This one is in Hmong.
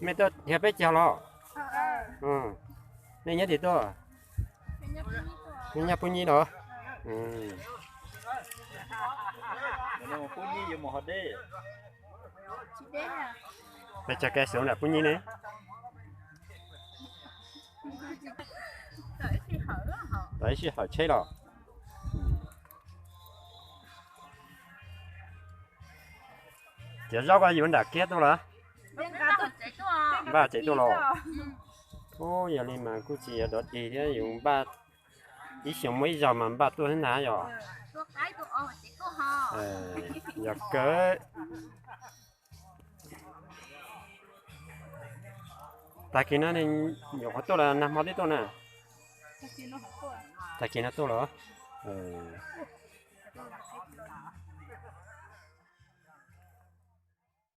Mej tuaj dhia peb caug los? Nej nyob twg tuaj? Nej nyob Pub Nyib los? Peb tso kev xwv nram Pub Nyib ne. Tau ib sij hawm tsheb los. Cov zaub ko yus nram kiab tuaj los? Npaj tsev tuaj los? Ub, yog li mas kuj tsis yog dov dig thiab, yus npaj ib xyoos muaj ib zaug mas npaj tuaj thiab ntag yog. Yog kawg. Tag kis no nyuam qhuav tuaj los nag hmo twb tuaj na? Tag kis no tuaj los?